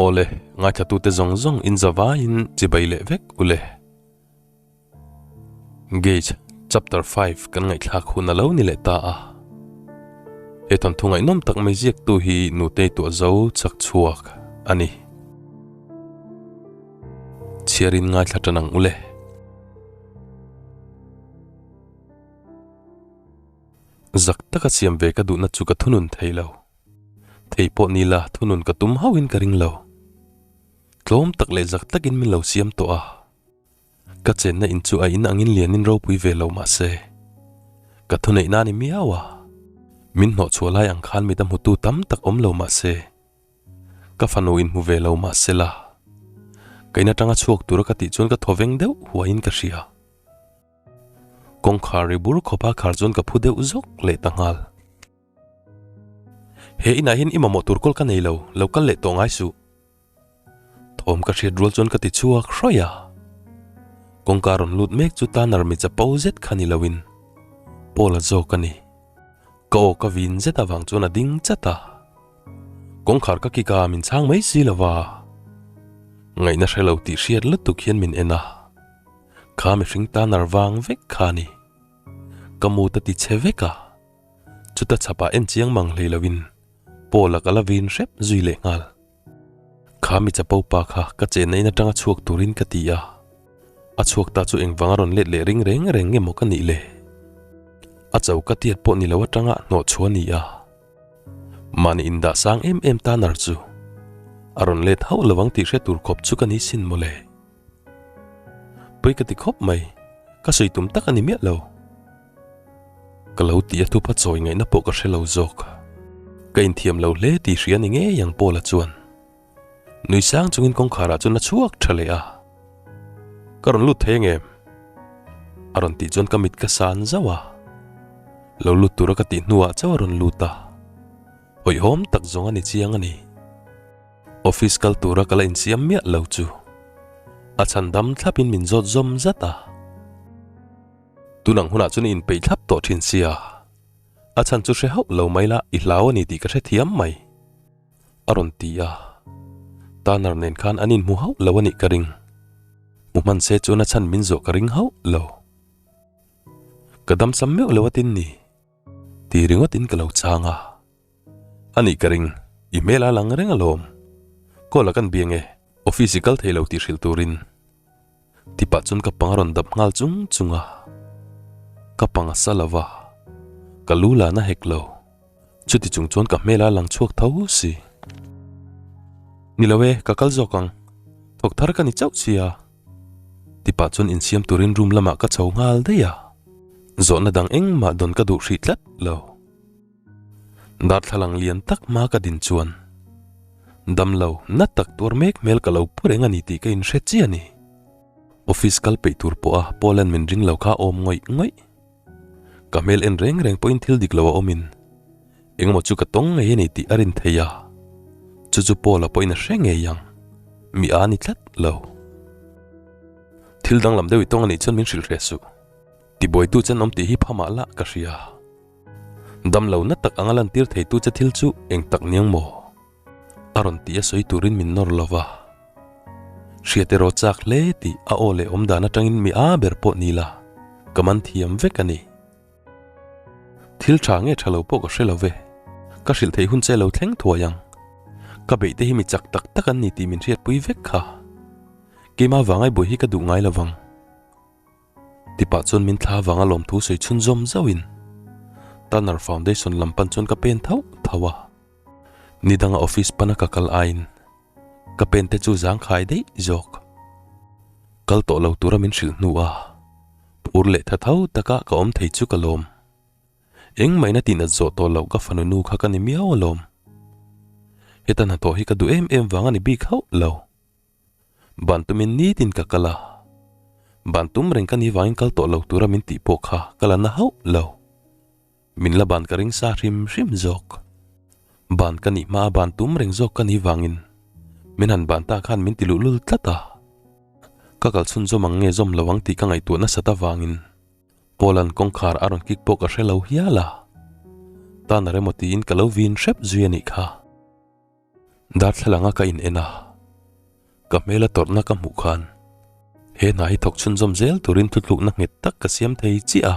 Awle, ngaithlatute zawng zawng in zavaiin chibai leh vek ule. Gauge Chapter 5 kan ngaihthlak hun a lo ni leh ta a. He thawnthu ngaihnawm tak mai ziaktu hi Nutei Tuahzo chak chhuak a ni. Chhiarin ngaithla tan ang ule. Zak taka siam ve ka duhna chu ka thunun thei lo. Thei pawh ni la thunun ka tum hauhin ka ring lo. Tlawm tak leh zak takin min lo siam tawh a. Ka chenna in chu a in angin lianin ropui ve lo mah se, ka thuneihna a ni miau a. Min hnawhchhuah lai ang khan mit a hmutu tam tak awm lo mah se, ka fanu in hmu ve lo mah se la, ka in atanga chhuak tura ka tih chuan ka thaw veng deuh huaiin ka hria. Kawngkhar ri bur khawpa khar chuan ka phu deuh zawk leh ta nghal. He inah hian i mamawh tur kawl ka nei lo, lo kal leh tawh ngai suh. Thawm ka hriat rual chuan ka ti chhuak hrawih a. Kawngka rawn lut mek chu Tanner mi chapo zet kha ni loin Paul-a zawk a ni. Ka aw ka vin zet avang chuan a ding chat a. Kawngkhar ka kik a, min chhang mai si lo va. Ngaihna hre lo tih hriat lutuk hian min en a. Kha mihring Tanner vang vek kha a ni. Ka mut a ti chhe vek a. Chuta chhapah en chiang mang hlei loin Paul-a ka la vin hrep zui leh nghal. Kha mi chapo pa kha ka chenna in atanga chhuak turin ka ti a, a chhuak ta chu engvanga rawn let leh ring reng reng nge maw ka nih le? A cho ka tiat pawh ni lo atanga hnawh chhuah a ni a, mahni indah sang em em ta nar chu a rawn let hauh lo ang tih hre tur khawp chu ka ni sin maw le. Pui ka ti khawp mai, ka sawi tum tak a ni miah lo. Ka lo tih a thupa chawi ngaihna pawh ka hre lo zawk. Ka inthiam lo hle tih hria ni ngei ang Paula chuan. Nui sang chungin kawngkharah chuan a chhuak tha leh a. Ka rawn lut thei angem? A rawn tih chuan ka mit ka san zauh a. Lo lut tura ka tih hnuah chauh a rawn lut a. Hawihhawm tak zawng a ni chiang a ni. Office kal tura ka la insiam miah lo chu a chhan dam thlapin min zawt zawm zat a. Tunang hunah chuan i inpeih thlap tawh thin sia, a chhan chu hre hauh lo mai la i hlau a ni tih ka hrethiam mai, a rawn ti a. Tanner nen khan an inhmu hauh lo a nih ka ring. Hmu hman se chuan a chhan min zawh ka ring hauh lo. Ka damsam meuh lo a tin ni, ti ringawtin ka lo chang a. A nih ka ring, i hmel a lang reng alawm. Call a kan biang e, office i kal thei lo tih hrilh turin. Ti pah chuan ka pang a rawn dap nghal chung chung a. Ka pang a sa lo va, ka lu la na hek lo. Chuti chung chuan ka hmel a lang chhuak tho si. Ni lo e, ka kal zawk ang. Thawk thar ka ni chauh sia. Ti pah chuan insiam turin room lamah ka chho nghal daih a. Zawhna dang engmah dawn ka duh hrih tlat lo. Darthlalang lian tak hma ka din chuan damlo na tak tuar mek hmel ka lo pu reng a ni tih ka inhre chiah a ni. Office kal peih tur pawha Paul-a'n min ring lo kha a awm ngawih ngawih. Ka hmel en reng reng pawhin thil dik lo a awmin engemaw chu ka tawng ngei a ni tih a rin thei a, chu chu Paul-a pawhin a hre ngei ang, mi a ni tlat lo. Thil danglam deuh i tawng a nih chuan min hrilh hreh suh. Tibuaitu chen awm tih hi phamah lah ka hria. Dam lo na tak anga lantir theitu che thil chu eng tak niang maw? A rawn ti a sawi turin min nawr lo va. Hriat erawh chak hle tih a aw leh awm dan atangin mi a ber pawh ni la, ka man thiam vek a ni. Thil tha nge tha lo pawh ka hre lo ve, ka hrilh theih hun che lo thleng thuai ang. Ka beih te hi mi chak tak tak an ni tih min hriatpui vek kha. Keimah vangai buai hi ka duh ngai lo vang. Tipah chuan min thla vanga lawmthu sawi chhun zawm zauhin Tanner Foundation lam pan chuan ka pen thauh thauh a. Ni danga office pana ka kal aiin ka pen te chu zangkhai daih zawk. Kal tawh lo tura min hrilh hnu a, phur leh tha tho taka ka awm thei chu ka lawm. Engmah in a tihnat zawh tawh loh ka fanu nu kha ka ni miau alawm. Heta hnathawh hi ka duh em em vang a ni bik hauh lo. Ban tumin nitin ka kal a, ban tum reng ka ni vangin kal tawh lo tura min tih pawh kha ka la na hauh lo. Min la ban ka ring sa hrim hrim zawk. Ban ka nih hmaa ban tum reng zawk ka ni vangin min han ban ta khan min ti luhlul tlat a. Ka kal chhunzawm ang nge zawm lo ang tih ka ngaihtuah nasat avangin Paul-a'n kawngkhar a rawn kik pawh ka hre lo hial a. Tan a remaw tiin ka lo vin hrep zui a nih kha. Darthlalanga ka in en a. Ka hmela tawrhna ka hmuh khan he hna hi thawk chhunzawm zel turin thutlukna nghet tak ka siam thei chiah a.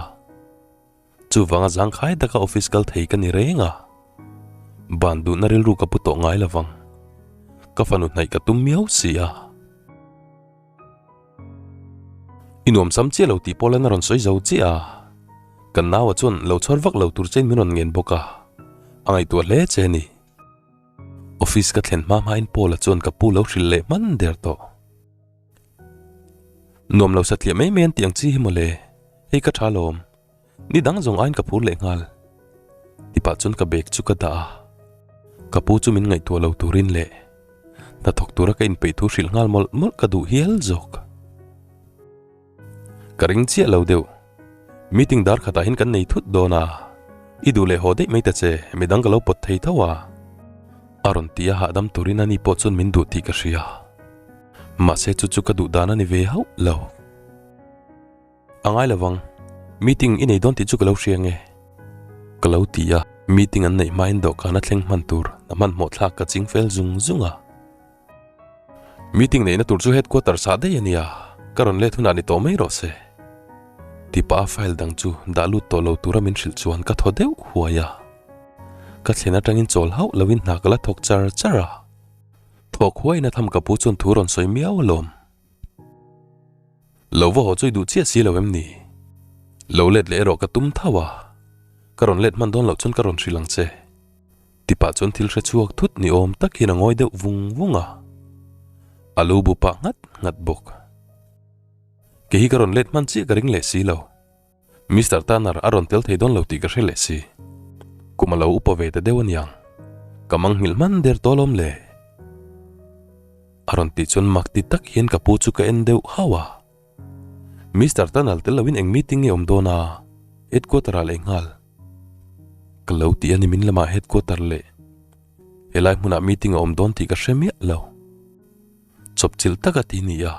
Chuvanga zangkhai taka office kal thei ka ni reng a. Ban duhna rilru ka pu tawh ngai lovang. Ka fanu hnaih ka tum miau si a. I nuam sam chiah lo tih pawh lan a rawn sawi zo chiah a. Kan naua chuan lo chhawr vak lo tur chein min rawn ngen bawk a. A ngaihtuah hle che a ni. Office ka thlen hma hmain Paula chuan ka pu lo hrilh leh hman der tawh. Nuam lo satliah mai mai an tih ang chi hi mawle, hei ka tha lawm, ni dang zawng aiin ka phur leh nghal. Tipah chuan ka bag chu ka dah a, ka pu chu min ngaihtuah lo turin leh hnathawk tura ka inpeih thu hrilh nghal mawlh mawlh ka duh hial zawk. Ka ring chiah lo deuh. Meeting dar khatah hian kan nei thut dawn a, i duh leh haw daih mai ta che, midang ka lo pawt thei tho a. A rawn ti a hahdam turin ani pawh chuan min duh tih ka hria. Mahse chu chu ka duh dan a ni ve hauh lo. A ngai lovang, meeting i nei dawn tih chu ka lo hria nge? Ka lo ti a, meeting an neih hmain dawhkan a thleng hman tur a hmanhmawh thlak ka ching fel zung zung a. Meeting neihna tur chu headquarters ah daih a nia, ka rawn let hunah ni tawh mai rawh se. Tipa a file dang chu dah lut tawh lo tura min hrilh chuan ka thaw deuh huai a. Ka thlen atangin chawl hauh loin hna ka la thawk char char a. Thawk huaina tham ka pu chuan thu rawn sawi miau alawm. Lo va haw chu i duh chiah si lo em ni? Lo let leh erawh ka tum tho a, ka rawn let hman dawn loh chuan ka rawn hrilh ang che. Tipah chuan thil hre chhuak thut ni awm tak hian a ngawi deuh vung vung a, a lu bu pah nghat nghat bawk. Kei hi ka rawn let hman chiah ka ring leh si lo. Mister Tanner a rawn tel thei dawn lo tih ka hre leh si. Kum a lo upa ve ta deuh aniang. Ka manghilh hman der tawh alawm le. A rawn tih chuan mak ti tak hian ka pu chu ka en deuh hauh a. Mister Tanner tel loin eng meeting nge awm dawn a? Headquarter ah leh nghal. Ka lo ti a ni min lamah headquarter leh helai hmunah meeting a awm dawn tih ka hre miah lo. Chawpchilh taka ti ni a,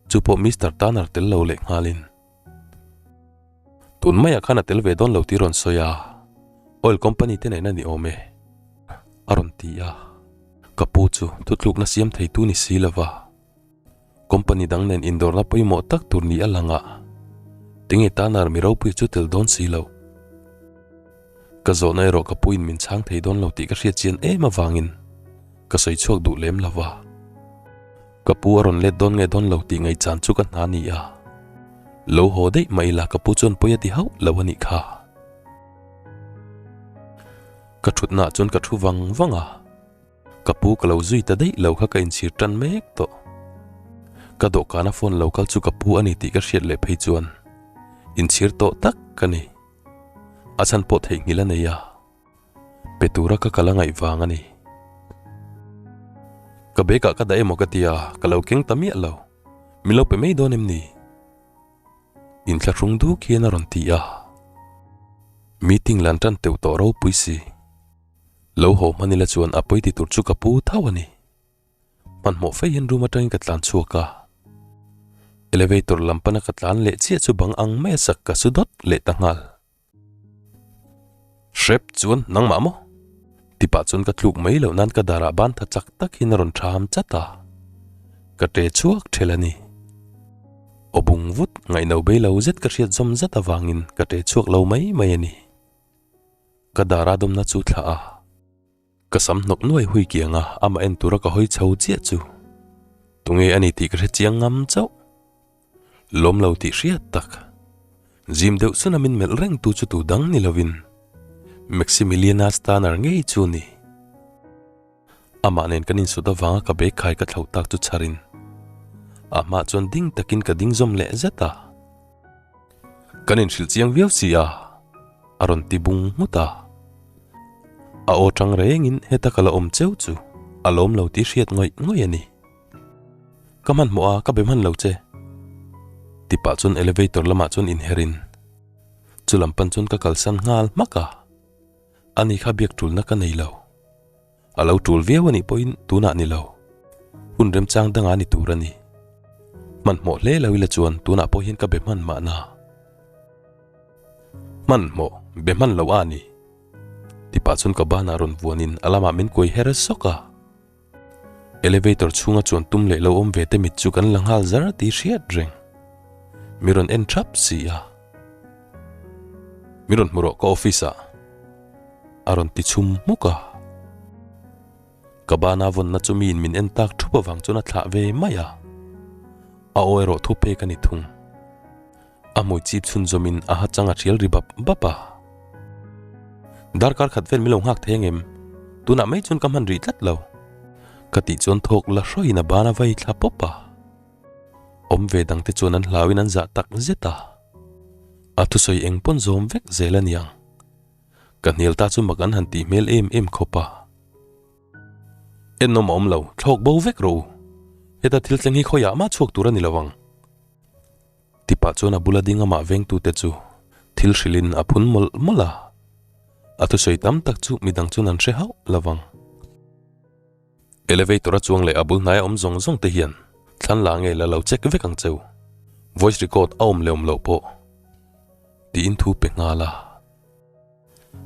chu pawh Mister Tanner tel lo leh nghalin. Tun maiah khan a tel ve dawn lo tih rawn sawi a, oil company te nen a ni awm e, a rawn ti a. Ka pu chu thutlukna siam theitu ni si lova. Company dang nen indawrna pawimawh tak tur ni a lang a, tinge Tanner mi ropui chu tel dawn si lo. Ka zawhna erawh ka puiin min chhang thei dawn lo tih ka hriat chian em avangin ka sawi chhuak duh lem lo va. Ka pu a rawn let dawn nge dawn lo tih ngaihchan chu ka hna ni a. Lo haw daih mah ila ka pu chuan pawi a ti hauh lo a nih kha. Ka thutnaah chuan ka thu vang vang a. Ka pu ka lo zui ta daih lo kha ka inchhir tan mek tawh. Ka dawhkana phone lo kal chu ka pu a ni tih ka hriat leh phei chuan inchhir tawh tak ka ni. A chhan pawh theihnghilh a nei a, pe tura ka kal a ngaih vang a ni. Ka bag ah ka dah emaw ka ti a, ka lo keng ta miah lo. Min lo pe mai dawn em ni? Inthlahrung duk hian a rawn ti a. Meeting lan tan teuh tawh ropui si. Lo haw hman ila chuan a pawi ti tur chu ka pu tho a ni. Hmanhmawh fei hian room atangin ka tlan chhuak a. Elevator lam pana ka tlan leh chiah chu bang ang mai a sak ka su dawt leh ta nghal. Hrep chuan nangmah maw? Tipah chuan ka tluk mai loh nan ka darah ban tha chak tak hian a rawn tham chat a. Ka ṭe chhuak ṭhel a ni. Aw bung vut ngaihno bei lo zet ka hriat zawm zat avangin ka ṭe chhuak lo mai mai a ni. Ka dar a dawmna chu thlah a, ka sam hnawk nuai hui kiang a, amah en tura ka hawi chho chiah chu tunge a ni tih ka hre chiang ngam chauh. Lawm lo tih hriat tak, zim deuh chuna min melh reng tu chu tu dang ni lovin Maximiliana Stanner ngei chu a ni. Amah nen kan insut avanga ka bag khai ka thlo tak chu chharin a hmaah chuan ding takin ka ding zawm leh zet a. Kan inhrilh chiang viau si a, a rawn ti bung nghut a. A aw tang rengin heta ka la awm cheu chu a lawm lo tih hriat ngawih ngawih a ni. Ka hmanhmawh a, ka be hman lo che. Tipah chuan elevator lamah chuan inherin chu lam pan chuan ka kalsan nghal hmak a. Ani kha biak tulna ka nei lo. A lo tul viau a nih pawhin tunah ni lo. Hun remchang dangah ni tur a ni. Hmanhmawh hle lo ila chuan tunah pawh hian ka be hman mahna. Hmanhmawh, be hman lo a ni. Tipah chuan ka banah rawn vuanin a lamah min kuai her sawk a. Elevator chhunga chuan tum leh lo awm ve te mit chu kan la nghal zar tih hriat reng. Mi rawn en thap si a. Mi rawn hmu rawh ka office ah. A rawn ti chhum hmuk a. Ka bana vawnna chu miin min en tak thup avang chuan a thlah ve mai a. A aw erawh thu pek a ni thung. A hmui chip chhunzawmin a ha chang a thial ri bap bap a. Darkar khat vel min lo nghak thei angem? Tunah mai chuan ka hman rih tlat lo. Ka tih chuan thawk la hrawiin a ban a vai thla pawp a. Awm ve dangte chuan an hlauin an zah tak zet a. A thusawi eng pawn zawm vek zel a niang. Ka hnial ta chu mak an han tih hmel em em khawp a. Ennawm a awm lo, thlawk bo vek rawh u. Heta thil thleng hi khawiah mah chhuak tur a ni lo ang. Tipah chuan a bula ding amah vengtute chu thil hrilhin a phun mawlh mawlh a. A thusawi tam tak chu midang chuan an hre hauh lo vang. Elevator a chuang leh a bul hnaia awm zawng zawng te hian thlan la nge la lo check vek ang cheu. Voice record a awm leh awm loh pawh tiin thu pe nghal a.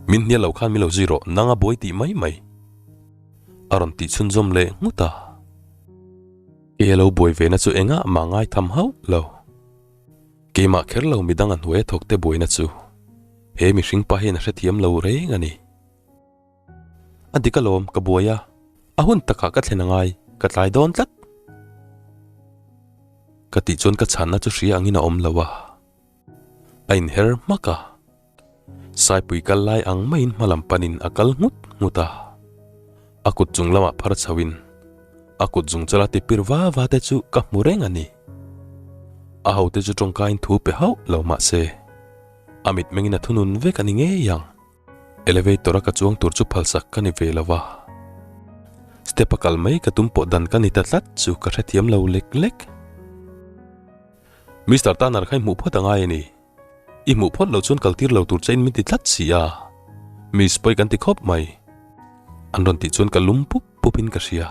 Min hnial lo khan min lo zui rawh, nang a buai tih mai mai. A rawn tih chhunzawm leh nghut a. Kei a lo buai ve na chu engah mah ngai tham hauh lo. Keimah kher lo midang a hnuai a thawk te buaina chu he mihring pa hian a hrethiam lo reng a ni. A dik alawm, ka buai a, a hun takah ka thlen a ngai, ka tlai dawn tlat. Ka tih chuan ka chhanna chu hria angin a awm lo a. A inher hmak a. Saipui kal lai ang maiin hma lam panin a kal nghut nghut a. A kut chung lamah phar chhoin a kut zung chala ti pir va va te chu ka hmu reng a ni. A hote chu tawngkaiin thu pe hauh lo mah se, a mitmengin a thunun vek a ni ngei ang. Elevator a ka chuang tur chu phalsak ka ni ve lo va. Step a kal mai ka tum pawh dan ka ni ta tlat chu ka hrethiam lo lek lek. Mister Tanner kha i hmuh phawt a ngai a ni. I hmuh phawt loh chuan kaltir lo tur che in min ti tlat si a, Miss pawi kan ti khawp mai. An rawn tih chuan ka lum pup pup in ka hria.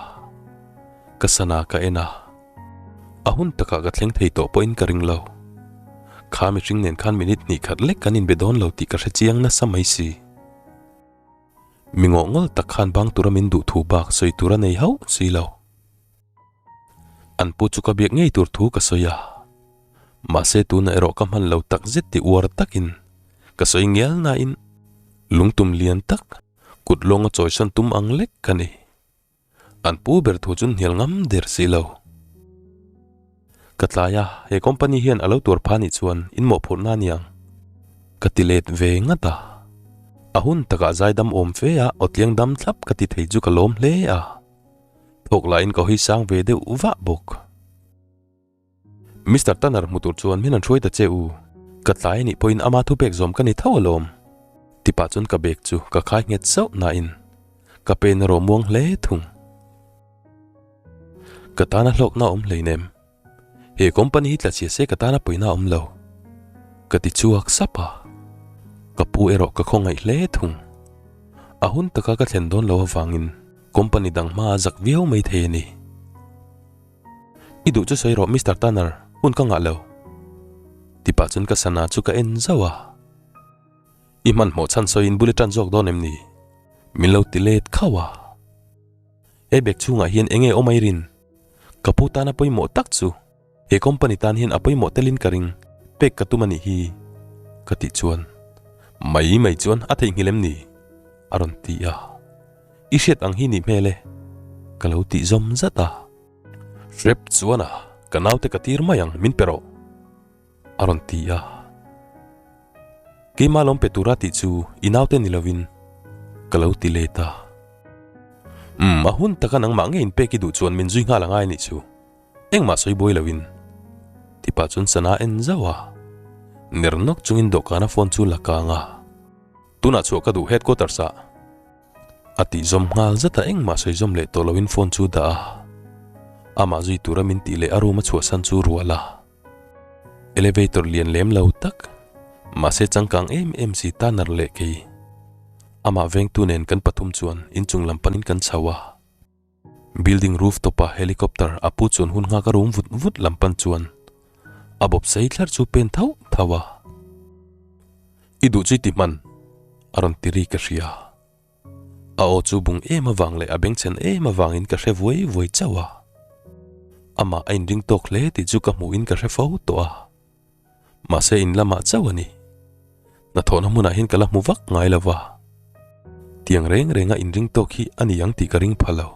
Ka sana ka en a, a hun takah ka thleng thei tawh pawhin ka ring lo. Kha mihring nen khan minute hnih khat lek kan inbe dawn lo tih ka hre chiang nasa mai si. Mi ngawh ngawl tak khan bang tura min duh thu bak sawi tur a nei hauh si lo. An pu chu ka biak ngei tur thu ka sawi a. Mahse tunah erawh ka hman lo tak zet ti uar takin ka sawi ngial nain lungtum lian tak kut lawnga chawisawn tum ang lek ka ni. An pu ber thu chu hnial ngam der si lo. Ka tlai a, he company hian a lo tuar pha nih chuan in mawhphurhna a niang. Ka ti let ve ngat a. A hun takah zaidam awm fe a awtliang dam thlap ka ti thei chu ka lawm hle a. Thawk lahin ka hawi sang ve deuh vah bawk. Mister Tanner hmu tur chuan min han hruai ta che u. Ka tlai anih pawhin ama thupek zawm ka ni tho alawm. Tipah chuan ka bag chu ka khai nghet sauh nain ka pen erawh muang hle thung. Ka tana hlawkna a awm hleinem. He company hi tla chhia se ka tana pawina a awm lo. Ka ti chhuak sap a. Ka pu erawh ka khawngaih hle thung. A hun taka ka thlen dawn lo avangin company dang hma a zak viau mai thei a ni. I duh chu sawi rawh Mister Tanner, hun ka ngah lo. Tipah chuan ka sana chu ka en zauh a. I hmanhmawh chhan sawiin bul i tan zawk dawn em ni? Min lo ti let khauh a. He bag chhungah hian enge awm ai rin? Ka pu tana pawimawh tak chu he company tan hian a pawimawh telin ka ring, pek ka tum a nih hi ka tih chuan mai mai chuan a theihnghilh em ni? a rawn ti a, I hriat ang hi nih hmel e ka lo tih zawm zat a. Hrep chuan a, ka naute ka tir mai ang min pe rawh a rawn ti a. Keimah lawm pe tura tih chu i naute ni lovin ka lo ti let a. Umm, a hun taka nangmah ngei inpek i duh chuan min zui nghal a ngai anih chu. Engmah sawi buai lovin. Tipah chuan sana en zauh a. Ner nawk chungin dawhkana phone chu la kang a. Tunah chhuah ka duh headquarters ah. A tih zawm nghal zat a engmah sawi zawm leh tawh lovin phone chu dah a. Amah zui tura min tih leh a room a chhuahsan chu rual a. Elevator lian lem lo tak, mahse changkang em em si Tanner leh kei. Amah vengtu nen kan pathum chuan inchung lam panin kan chho a. Building roof top a helicopter a pu chuan hun nghak a rum vut vut lam pan chuan a bawp sei thlar chu pen thauh thauh a. I duh chu i ti hman, a rawn ti ri ka hria. A aw chu bung em avang leh a bengchhen em avangin ka hre vuai vuai chauh a. Amah a inring tawk hle tih chu ka hmuhin ka hre fo tawh a. Mahse in lamah chauh a ni. Hnathawhna hmunah hian ka la hmu vak ngai lo va. Tiang reng renga inring tawk hi a ni ang tih ka ring pha lo.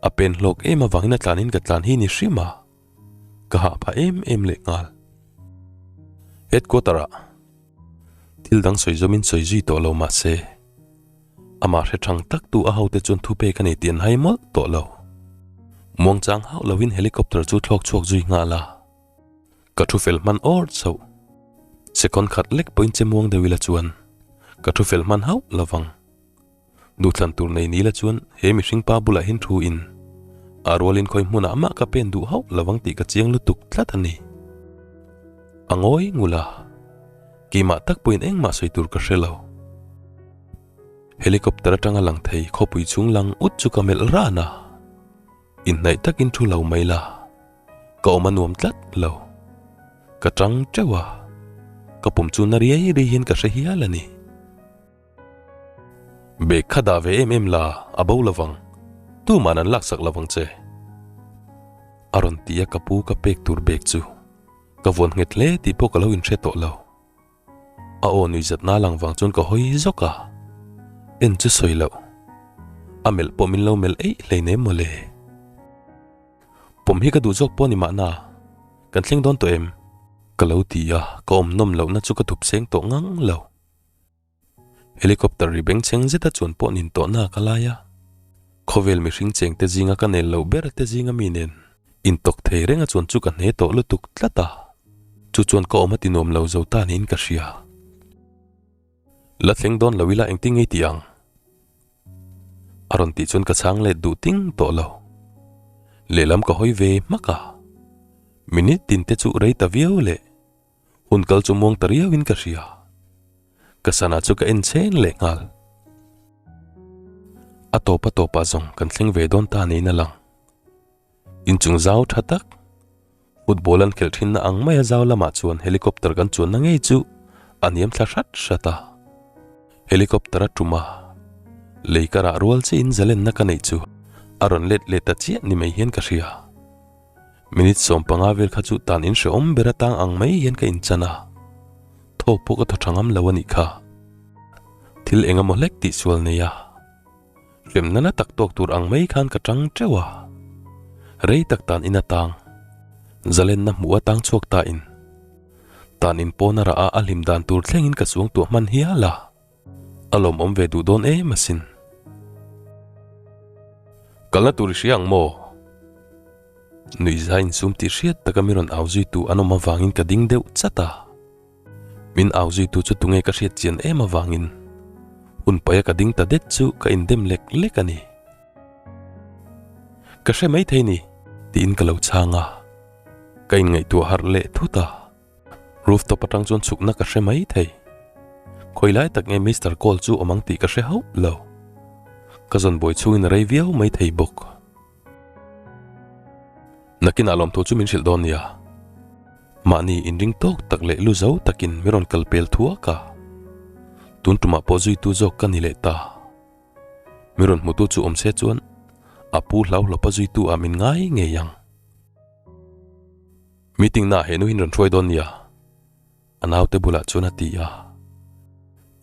A pen hlawk em avangin a tlanin ka tlan hi ni hrim a. Ka hah phah em em leh nghal. Headquarter ah thil dang sawi zawmin sawi zui tawh lo mahse amah hre thang tak tu a hote chuan thu pek a nei tih an hai mawlh tawh lo. Muangchang hauh lovin helicopter chu thlawk chhuak zui nghal a. Ka thu fel hman awr chauh. Second khat lek pawhin che muang deuh ila chuan ka thu fel hman hauh lovang. Duhthlan tur nei ni la chuan he mihring pa bulah hian thu in a rualin khawi hmunah mah ka pen duh hauh lovang tih ka chiang lutuk tlat a ni. A ngawi ngul a, keimah tak pawhin engmah sawi tur ka hre lo. Helicopter atanga lang thei khawpui chhung lang ut chu ka melh ran a, inhnaih takin thu lo mai la, ka awm a nuam tlat lo. Ka tang teuh a, ka pum chu na riai riai hian ka hre hial a ni. Bag kha dah ve em em la, a bo lovang. Tuman an laksak lovang che. A rawn ti a ka pu ka pek tur bag chu ka vuan nghet hle tih pawh ka lo inhre tawh lo. A aw nuihzatna lang vang chuan ka hawi zawk a, en chu sawi loh. A melh pawh min lo melh eih hleinem mawle. Pawm hi ka duh zawk pawh ni mahna, kan thleng dawn tawh em? Ka lo ti a, ka awm nawm lohna chu ka thup seng tawh ngang lo. Helicopter ri bengchheng zeta chuan pawh nin tawhna ka lai a, khawvel mihring chengte zinga ka nel loh ber te zinga mi nen intawk thei renga chuan chu ka hne tawh lutuk tlat a, chu chuan ka awm a ti nuam lo zo ta niin ka hria. La thleng dawn lo ila engtin ngei tih ang? A rawn tih chuan ka chhang let duh ting tawh lo. Lehlam ka hawi ve hmak a, minute tin te chu rei ta viau leh. Hun kal chu muang ta riauin ka hria. Ka sana chu ka en chhen leh nghal. A tawp a tawpah zawng kan thleng ve dawn ta niin a lang. Inchung zau tha tak, football an khelh thinna ang maia zau lamah chuan helicopter kan chuanna ngei chu a hniam thla hrat hrat a. Helicopter a tum a, lei ka rah rual chiahin zalenna ka neih chu a rawn let leh ta chiah ni mai hian ka hria. Minute 15 vel kha chu tan in hrehawm ber atang ang mai hian ka inchan a, thawk pawh ka thaw tha ngam lo a nih kha. Thil eng emaw hlek tih sual nei a, hremna na tak tawk tur ang mai khan ka tang teuh a. Rei tak tan in atang, zalenna hmuh atang chhuak ta in, tan in pawn a rah a a hlim dan tur thlengin ka suangtuah hman hial a. A lawmawm ve duh dawn em asin. Kalna tur i hria ang maw? Nuihza insum tih hriat taka mi rawn au zuitu an awm avangin ka ding deuh chat a. Min au zuitu chu tunge ka hriat chian em avangin hun paia ka ding ta det chu ka indem lek lek a ni. Ka hre maithei ni tiin ka lo chhang a, ka inngaihtuah harh leh thut a. Rooftop atang chuan chhukna ka hre mai thei. Khawi lai tak nge Mister Cole chu awm ang tih ka hre hauh lo. Ka zawn buai chhungin a rei viau mai thei bawk. Nakinah lawmthu chu min hrilh dawn nia. Mahni inring tawk tak leh lu zo takin mi rawn kal pel thuak a. Tun tumah pawh zuitu zawk ka ni leh ta. Mi rawn hmutu chu awm se chuan a pu hlauhlawpa zuitu ah min ngai ngei ang. Meeting na he nu hin rawn hruai dawn nia, a naute bulah chuan a ti a.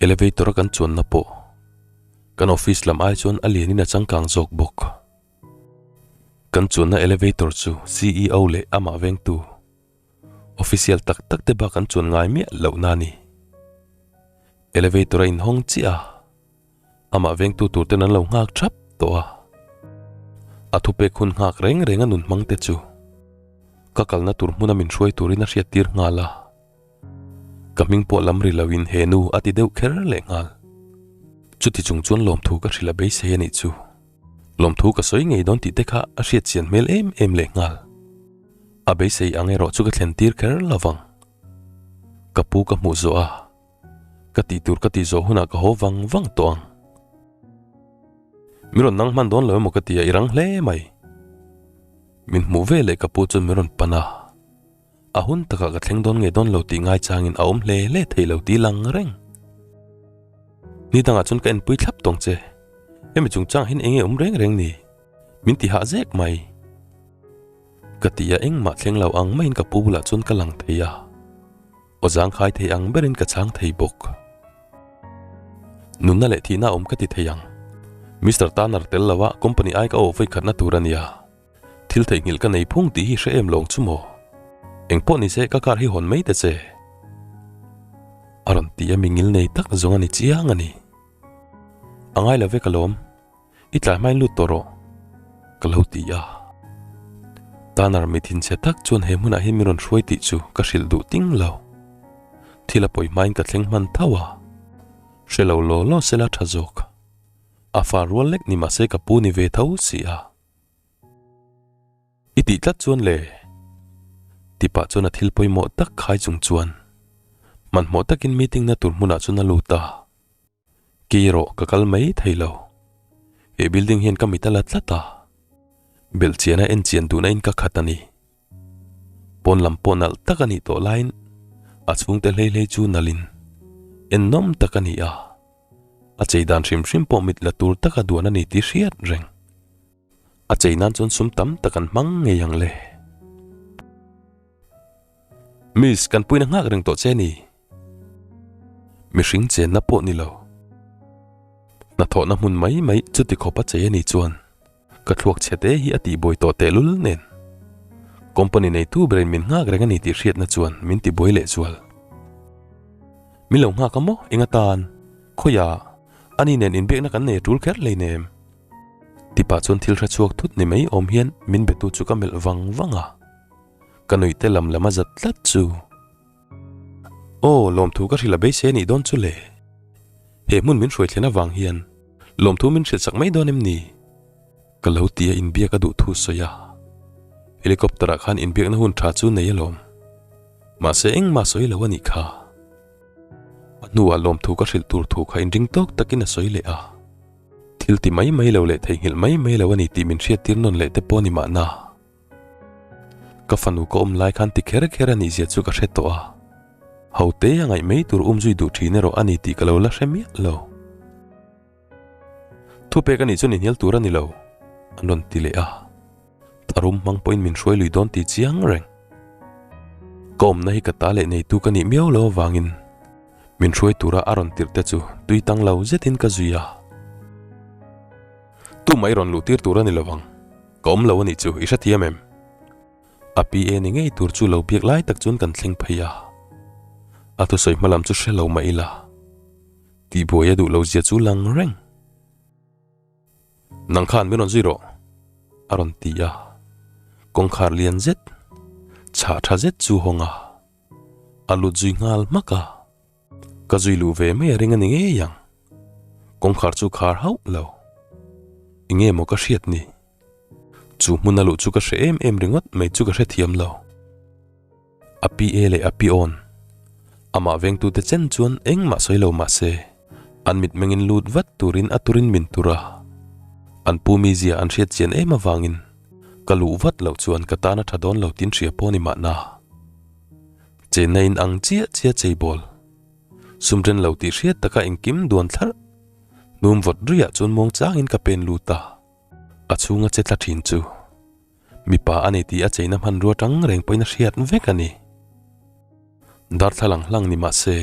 Elevator a kan chuanna pawh kan office lam ai chuan a lianin a changkang zawk bawk. Kan chuanna elevator chu CEO leh amah vengtu official tak tak te bak an chuan ngai miah lohna a ni. Elevator a inhawng chiah a. Amah vengtu tur ten an lo nghak thap tawh a. A thupek hun nghak reng reng a nun hmang te chu ka kalna tur hmuna min hruai turin a hriat tir nghal a. Ka hming pawh lam ri loin he nu a ti deuh kher leh nghal. Chuti chung chuan lawmthu ka hrilh a beisei a nih chu. Lawmthu ka sawi ngei dawn tih te kha a hriat chian hmel em em leh nghal. A beisei ang erawh chu ka thlen tir kher lovang. Ka pu ka hmuh zawh a. Ka tih tur ka tih zawh hunah ka haw vang vang tawh ang. Mi rawn nang hman dawn lo emaw ka ti a, i rang hle mai. Min hmuh ve leh ka pu chuan min rawn pan a. A hun takah ka thleng dawn ngei dawn lo tih ngai changin a awm hle hle thei lo tih lang reng. Ni dangah chuan ka enpui thlap tawng che. Hemi chungchang hian enge awm reng reng ni? Min ti hah zek mai. Ka ti a engmah thleng lo ang maiin ka pu bulah chuan ka lang thei a. Aw zangkhai thei ang berin ka chhang thei bawk. Nunna leh thihna awm ka ti thei ang. Mister Tanner tel lova company ai ka awh vawi khatna tur a nia. Thil theihnghilh ka nei phung tih hi hre em lawng chu maw? Engpawh ni se ka car hi hawn mai ta che. A rawn ti a mingil nei tak zawng a ni chiang a ni. A ngai lo ve ka lawm. I tlai hmain lut tawh rawh. Ka lo ti a. Tanner mi thinchhe tak chuan he hmunah hian min rawn hruai tih chu ka hrilh duh ting lo. Thil a pawi hmain ka thleng hman tho a. Hre lo law law sela tha zawk. A fa rual lek ni mahse ka pu ni ve tho si a. I tih tlat chuan le? Tipah chuan a thil pawimawh tak khai chung chuan hmanhmawh takin meeting na tur hmunah chuan a lut a. Kei erawh ka kal mai thei lo. He building hian ka mit a la tlat a. Belhchian a enchian duhna in ka khat a ni. Pawn lam pawh nalh tak a nih tawh laiin a chhungte hlei hlei chu nalhin ennawm tak a ni a. A chei dan hrim hrim pawh mit la tur taka duan a ni tih hriat reng. A chei nan chuan sum tam tak an hmang ngei ang le. Miss, kan puina nghak reng tawh che ni. Mihring chenna pawh ni lo. Hnathawhna hmun mai mai chuti khawp a chei a ni chuan ka thluak chhe te hi a tihbuai tawh tehlul nen. Company neitu berin min nghak reng a ni tih hriatna chuan min tibuai lehzual. Min lo nghak a maw? Eng atan? Khawiah? Ani nen inbiakna kan nei a tul kher hleinem. Tipah chuan thil hre chhuak thut ni mai awm hian min betu chu ka melh vang vang a. Ka nuihte lam lam a zat tlat chu. Aw, lawmthu ka hrilh a beisei a nih dawn chu le. He hmun min hruai thlen avang hian lawmthu min hrilh sak mai dawn em ni? Ka lo ti a inbiak a duh thu sawi a. Helicopter ah khan inbiakna hun tha chu nei alawm. Mahse engmah sawi lo a nih kha. A hnuah lawmthu ka hrilh tur thu kha inring tawk takin a sawi leh a. Thil ti mai mai lo leh theihnghilh mai mai lo a ni tih min hriattir nawn leh te pawh a ni mahna. Ka fanu ka awm lai khan ti kher kher a nih zia chu ka hre tawh a. Ho te a ngaih mai tur um zui duh thin erawh a ni tih ka lo la hre miah lo. Thupek a nih chuan i hnial tur a ni lo, an rawn ti leh a. Tharum hmang pawhin min hruai lui dawn tih chiang reng. Ka awmna hi ka ta leh neitu ka nih miau lo avangin min hruai tura a rawn tirh te chu tui tang lo zetin ka zui a. Tumah i rawn luh tir tur a ni lo ang. Ka awm lo a nih chu, i hrethiam em? A PA ni ngei tur chu lo biak lai tak chuan kan thleng phei a. A thusawi hma lam chu hre lo mah ila. Tihbuai a duh lo zia chu lang reng. Nang khan min rawn zui rawh, a rawn ti a. Kawngkhar lian zet, chhah tha zet chu hawng a. A lut zui nghal hmak a. Ka zui luh ve mai a ring a ni ngei ang. Kawngkhar chu khar hauh lo. Enge maw ka hriat ni? Chu hmun a luh chu ka hre em em ringawt mai chu ka hrethiam lo. A PA leh a peon. Amah vengtute chen chuan engmah sawi lo mah se, an mitmengin lut vat turin a turin min tur a. An pu mizia an hriat chian em avangin ka luh vat loh chuan ka tan a tha dawn lo tin hria pawh ni mahna. Chenna in ang chiah chiah cheibawl. Sum ren lo tih hriat taka engkim duan thlarh. Hnum vawt ruiah chuan muang changin ka pen lut a, a chhunga che tla thin chu. Mipa a ni tih a cheina hmanrua tang reng pawhin a hriat vek a ni. Darthlalang hlang ni mah se,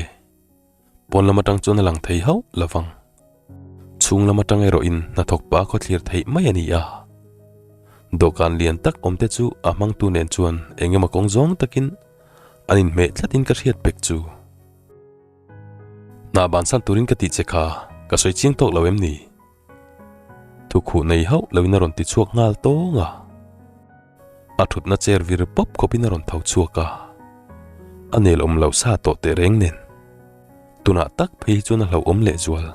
pawn lam atang chuan a lang thei hauh lo vang. Chhung lam atang erawhin hnathawk pa khawthlir theih mai a ni a. Dawhkan lian tak awm te chu a hmangtu nen chuan eng emaw kawng zawng takin an inhmeh tlatin ka hriat pek chu. Hna bansan turin ka tih che kha ka sawi chiang tawk lo em ni? Thukhuh nei hauh loin a rawn ti chhuak nghal tawng a. A thutna chair vir pawp khawpin a rawn tho chhuak a. A nel awm lo sa tawh teh reng nen. Tunah tak phei hi chuan a hlauhawm lehzual.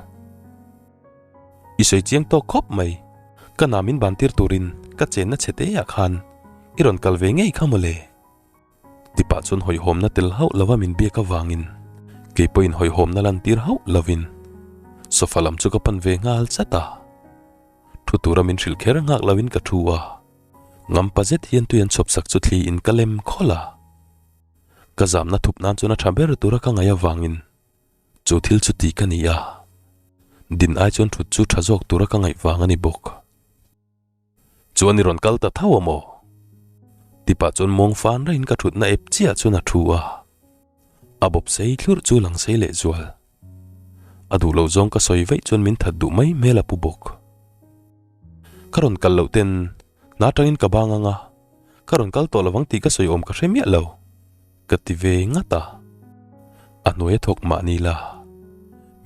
I sawi chiang tawk khawp mai. Ka hna min ban tir turin ka chenna chhe te ah khan i rawn kal ve ngei kha mawle. Tipah chuan hawihhawmna tel hauh lova min biak avangin kei pawhin hawihhawmna lantir hauh lovin sofa lam chu ka pan ve nghal chat a. Thu tura min hrilh kher nghak lovin ka thu a, ngampa zet hian tui an chhawp sak chu thli in ka lem khawlh a. Ka zamna thup nan chuan a tha ber tura ka ngaih avangin chu thil chu ti ka ni a. Din ai chuan thut chu tha zawk tura ka ngaih vang a ni bawk. Chuan i rawn kal ta tho a maw? Tipah chuan mawng fan raiin ka thutna ep chiah chuan a thu a. A bawp sei thlurh chu lang sei leh zual. A duh loh zawng ka sawi vaih chuan min that duh mai hmel a pu bawk. Ka rawn kal loh ten hna tangin ka bang ang a, ka rawn kal tawh lovang tih ka sawi awm ka hre miah lo, ka ti ve ngat a. A hnuai a thawk mah ni la,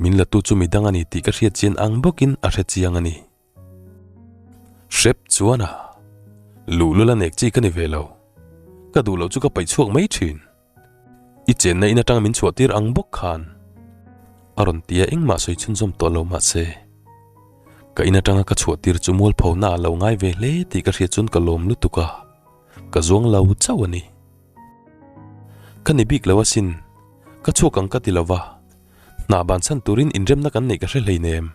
min la tu chu midang a ni tih ka hriat chian ang bawkin a hre chiang a ni. Hrep chuan a, luhlul a nek chi ka ni ve lo, ka duh loh chu ka paih chhuak mai thin. I chenna in atanga min chhuah tir ang bawk khan a rawn ti a, engmah sawi chhunzawm tawh lo mahse ka in atanga ka chhuah tir chu mualpho na ah lo ngai ve hle tih ka hriat chuan ka lawm lutuk a, ka zuang lo chauh a ni. Ka ni bik lo asin, ka chhuak ang ka ti lo va, hna bansan turin inremna kan neih ka hre hleinem.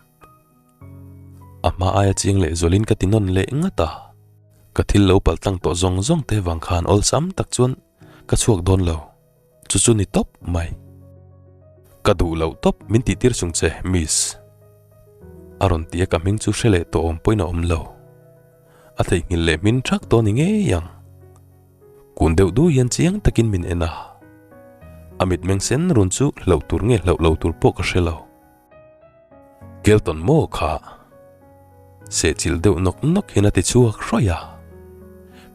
A hma aia chiang leh zawlin ka ti nawn leh ngat a, ka thil lo pal tlang tawh zawng zawng te vang khan awlsam tak chuan ka chhuak dawn lo, chu chu ni tawp mai. Ka duh loh tawp min tih tir chung che, miss. A rawn ti a ka hming chu hre leh tawh awm pawhin a awm lo. A theihnghilh leh hmin thak tawh ni ngei ang. Kun deuh du hian chiang takin min en a. A mitmeng sen run chu hlauh tur nge hlauh lo tur pawh ka hre lo. Kelton maw kha? Sehchilh deuh nawk nawk hian a ti chhuak hrawih a.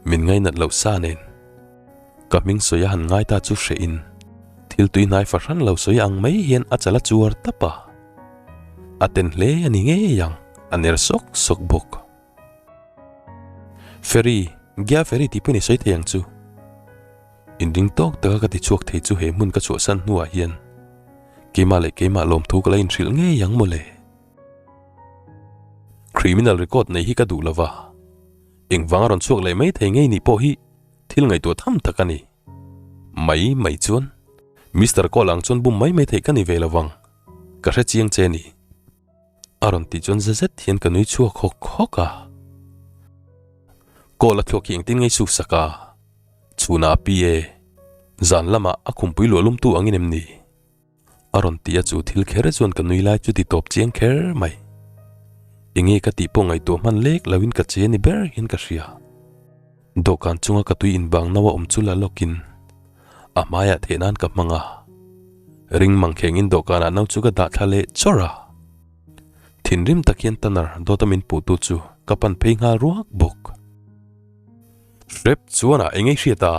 Min ngainat loh sa nen. Ka hming sawi a han ngai ta chu hreh in thil tui hnai fahran lo sawi ang mai hian a chal a chuar tap a. A ten hle a ni ngei ang, a ner sawk sawk bawk. Ferry, Gia Ferry tih pawhin i sawi thei ang chu. Inring tawk taka ka ti chhuak thei chu he hmun ka chhuahsan hnuah hian keimah leh keimah lawmthu ka la inhrilh ngei ang mawle. Criminal record nei hi ka duh lova, engvanga rawn chhuak leh mai thei ngei nih pawh hi thil ngaihtuah tham tak a ni. Mai mai chuan Mister Cole ang chuan bum mai mai theih ka ni ve lovang, ka hre chiang che ni. A rawn tih chuan za zet hian ka nui chhuak hawk hawk a. Call a thluak hi engtin ngei suk sak a, chhunah a pi e, zan lamah a khumpui luah lumtu angin em ni? A rawn ti a chu thil kher chuan ka nui lai chu ti tawp chiang kher mai. Enge ka tih pawh ngaihtuah hman lek loin ka che ni ber hian ka hria. Dawhkan chunga ka tui inbang no a awm chu la lawkin a hmaiah theh nan ka hmang a. Ring mangkhengin dawhkanah no chu ka dah thla leh chawrh a. Thinrim tak hian Tanner dawta min puhtu chu ka pan phei nghal ruak bawk. Hrep chuan a eng ei hriat a?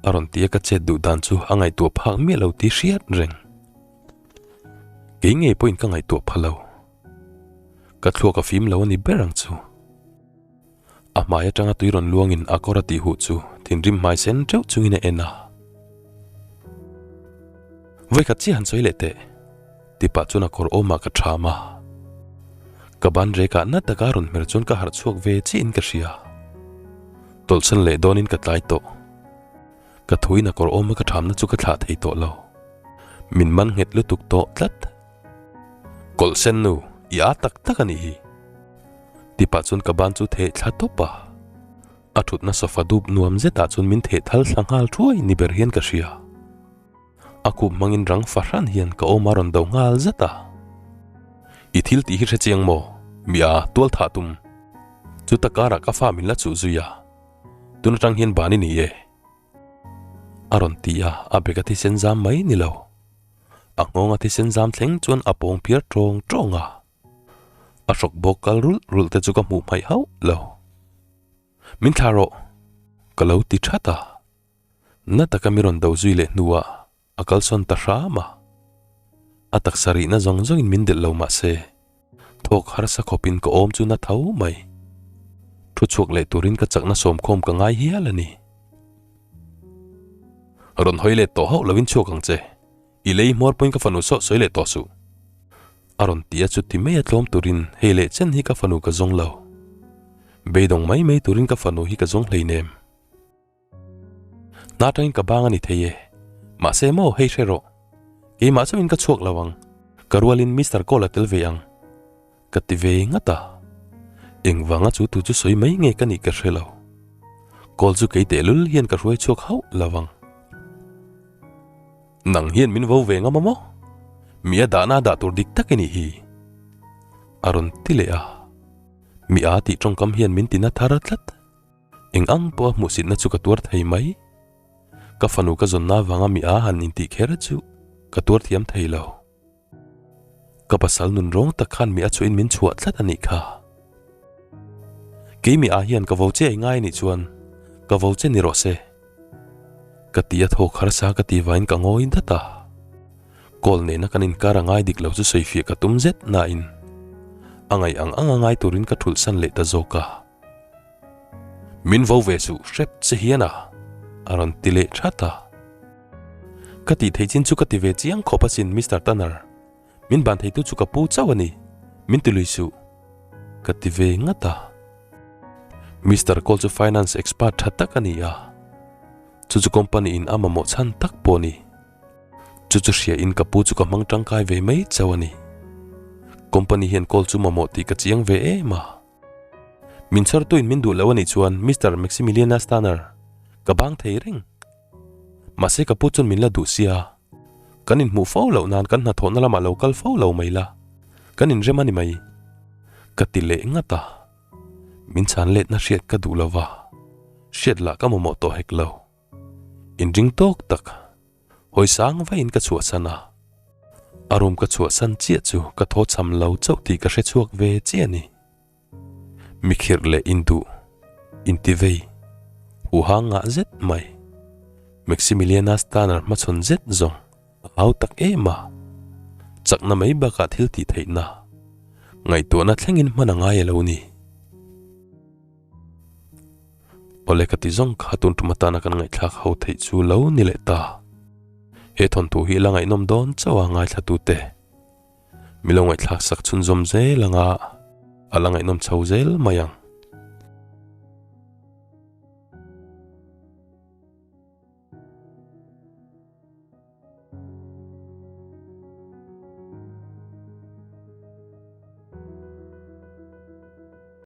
A rawn ti a ka chet duh dan chu a ngaihtuah phak miah lo tih hriat reng. Kei ngei pawhin ka ngaihtuah pha lo. Ka thluak a fim lo a ni ber ang chu. A hmai atanga tui rawn luangin a kawr a tih huh chu thinrim hmai sen teuh chungin a en a. Vawikhat chiah han sawi leh teh, ti pah chuan a kawr awmah ka ṭham a. Ka ban rekah na taka rawn hmer chuan ka harh chhuak ve chiahin ka hria. Tawlhsan leh dawnin ka tlai tawh. Ka thuin a kawr awma ka ṭhamna chu ka thlah thei tawh lo. Min man nghet lutuk tawh tlat. Kawlh sen nu, i â tak tak a nih hi. Ti pah chuan ka ban chu theh thla tawp a. A thutna sofa dup nuam zetah chuan min theh thal thla nghal thuai ni ber hian ka hria. A khup hmangin rang fahran hian ka awm a rawn do nghal zet a. I thil tih hi hre chiang maw? Mi a, tual thah tum. Chuta karah ka fa min la chuh zui a. Tun atang hian ban i ni e. A rawn ti a, a bag a thisen zam mai ni lo. A nghawng a thisen zam thleng chuan a pawng phiar tawng tawng a. A hrawk bawk kal rulh rulh te chu ka hmuh hmaih hauh lo. Min thlah rawh! Ka lo ti that a. Na taka mi rawn do zui leh hnuah a kalsawn ta hram a. A taksa rihna zawng zawngin min delh lo mah se, thawk harsa khawpin ka awm chu na tho mai. Thu chhuak leh turin ka chakna sawmkhawm ka ngai hial a ni. Rawn hawi let tawh hauh loin chhuak ang che. I lei hmawr pawhin ka fanu saw sawi leh tawh suh. A rawn ti a chuti mai a tlawm turin hei leh chen hi ka fanu ka zawng lo. Beidawng mai mai turin ka fanu hi ka zawng hleinem. Hna atangin ka bang a ni thei e. Mahse maw hei hre rawh. Keimah chauhin ka chhuak lo ang. Ka rualin Mister Cole a tel ve ang. Ka ti ve ngat a. Engvanga chu tu chu sawi mai nge ka nih ka hre lo. Cole chu kei tehlul hian ka hruai chhuak hauh lo ang. Nang hian min vo ve ngam a maw? Mi a dahna dah tur dik tak i nih hi. A rawn ti leh a. Mi a tih tawngkam hian min tina thar tlat. Eng ang pawha hmuhsitna chu ka tuar thei mai. Ka fanu ka zawnna avanga mi a han intih kher chu ka tuar thiam thei lo. Ka pasal nun rawng tak khan mi a chhuahin min chhuah tlat a nih kha. Kei mi ah hian ka vo che ei ngai a nih chuan ka vo che ni rawh se. Ka ti a thawk harsa ka ti vain ka ngawi dat a. Call nena kan inkar a ngai dik lo chu sawifiah ka tum zet nain a ngaih ang ang a ngai turin ka thulh san leh ta zawk a. Min vo ve suh hrep che hian a, a rawn ti leh that a. Ka tih theih chin chu ka ti ve chiang khawp asin Mister Tanner, min ban theitu chu ka pu chauh a ni, min ti lui suh, ka ti ve ngat a. Mister Cole chu finance expert tha tak a ni a, chu chu company in a mamawh chhan tak pawh a ni. Chu chu hria in ka pu chu ka hmang tangkai ve mai chauh a ni. Company hian Cole chu mamawh tih ka chiang ve em a. Min chhawrtuin min duh loh a nih chuan Mister Maximiliana Stanner ka bang thei reng. Mahse ka pu chuan min la duh sia. Kan inhmuh fo loh nan kan hnathawhna lamah lo kal fo lo mai la. Kan inrem a ni mai. Ka ti leh ngat a. Min chhan letna hriat ka duh lo va, hriat lah ka mamawh tawh hek lo. Inring tawk tak, hawi sang vaiin ka chhuahsan a. A room ka chhuahsan chiah chu ka thaw cham lo chauh tih ka hre chhuak ve chiah a ni. Mi khirh leh induh, intivei, huhang ngah zet mai. Maximiliana Stanner hmachhawn zet zawng a hau tak em a. Chakna mai bakah thil tih theihna, ngaihtuahna thlengin hman a ngai a lo ni. Awle ka ti zawng kha tun tum atana kan ngaihthlak ho theih chu lo ni leh ta. He thawnthu hi la ngaihnawm dawn chauh a ngaithla tute. Mi lo ngaihthlak sak chhunzawm zel anga a la ngaihnawm chho zel mai ang.